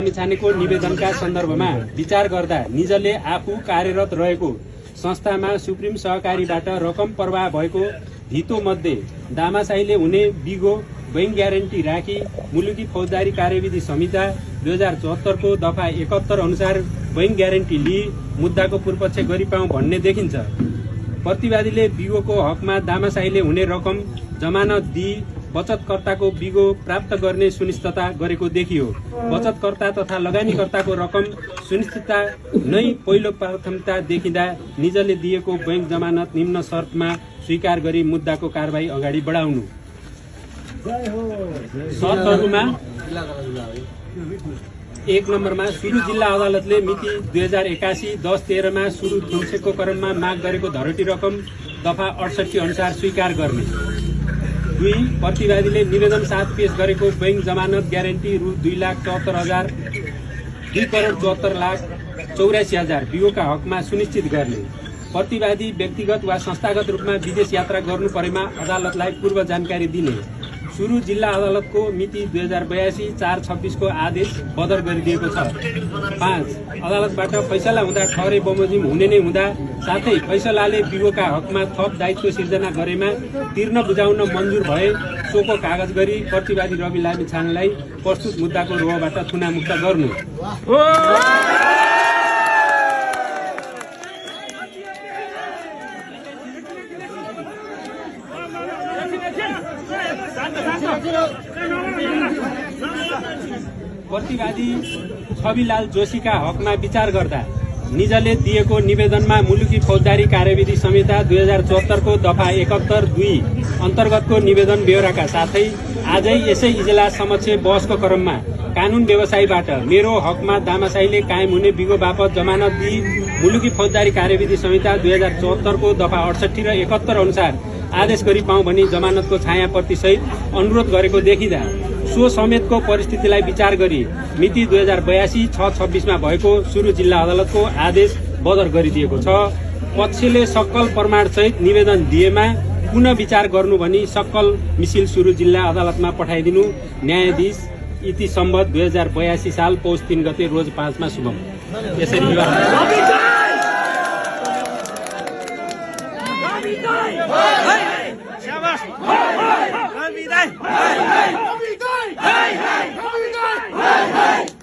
लामिछानेको निवेदनका सन्दर्भमा विचार गर्दा निजले आफू कार्यरत रहेको संस्थामा सुप्रिम सहकारीबाट रकम प्रवाह भएको धितो मध्ये दामासाहीले हुने बिगो बैंक ग्यारेन्टी राखी मुलुकी फौजदारी कार्यविधि संहिता 2074 को दफा 71 अनुसार बैंक ग्यारेन्टी लिई मुद्दाको पूर्वपक्ष गरी पाऊँ भन्ने देखिन्छ। प्रतिवादीले बिगोको हकमा दामासाहीले हुने रकम जमानत दिई बचतकर्ताको बिगो प्राप्त गर्ने सुनिश्चितता गरेको देखियो। बचतकर्ता तथा लगानीकर्ताको रकम सुनिश्चितता नै पहिलो प्राथमिकता देखिँदा निजले दिएको बैंक जमानत निम्न शर्तमा स्वीकार गरी मुद्दाको कारबाही अगाडि बढाउनु। शर्तहरूमा 1 नम्बरमा सुरु जिल्ला अदालतले मिति 2081 10-13 मा सुरु थुम्सेको क्रममा माग गरेको धरोटी रकम दफा 68 अनुसार स्वीकार गर्ने। 2 प्रतिवादीले निवेदन साथ पेश गरेको बैंक जमानत ग्यारेन्टी रु 2,74,000 2,74,84,000 बिगोका हकमा सुनिश्चित गर्ने। प्रतिवादी व्यक्तिगत वा संस्थागत रूपमा विदेश यात्रा गर्नु परेमा अदालतलाई पूर्व जानकारी दिने। सुरु जिल्ला अदालतको मिति 2082 4/26 को आदेश बदर गरिदिएको छ। 5 अदालतबाट फैसला हुँदा ठहरे बमोजिम हुने नै हुँदा साथै फैसलाले बिगोका हकमा थप दायित्व सिर्जना गरेमा तिर्न बुझाउन मन्जुर भए सोको कागज गरी प्रतिवादी रवि लामिछानेलाई प्रस्तुत मुद्दाको रोहबाट थुनामुक्त गर्नु। प्रतिवादी छविलाल जोशीका हकमा विचार गर्दा निजले दिएको निवेदनमा मुलुकी फौजदारी कार्यविधि संहिता 2074 को दफा 71(2) अन्तर्गतको निवेदन ब्यौराका साथै आजै यसै इजलास समक्ष बहसको क्रममा कानून व्यवसायीबाट मेरो हकमा दामासाहीले कायम हुने बिगो बापत जमानत दिई मुलुकी फौजदारी कार्यविधि संहिता 2074 को दफा 68 र 71 अनुसार आदेश गरी पाऊँ भनी जमानतको छायाप्रति सहित अनुरोध गरेको देखिँदा सो समेतको परिस्थितिलाई विचार गरी मिति 2082 6/26 मा भएको सुरु जिल्ला अदालतको आदेश बदर गरिदिएको छ। पक्षले सक्कल प्रमाण सहित निवेदन दिएमा पुनः विचार गर्नु भनी सक्कल मिसिल सुरु जिल्ला अदालतमा पठाइदिनु। न्यायाधीश इति सम्बत 2082 साल पौष 3 गते रोज 5 मा शुभम। यसरी Hey!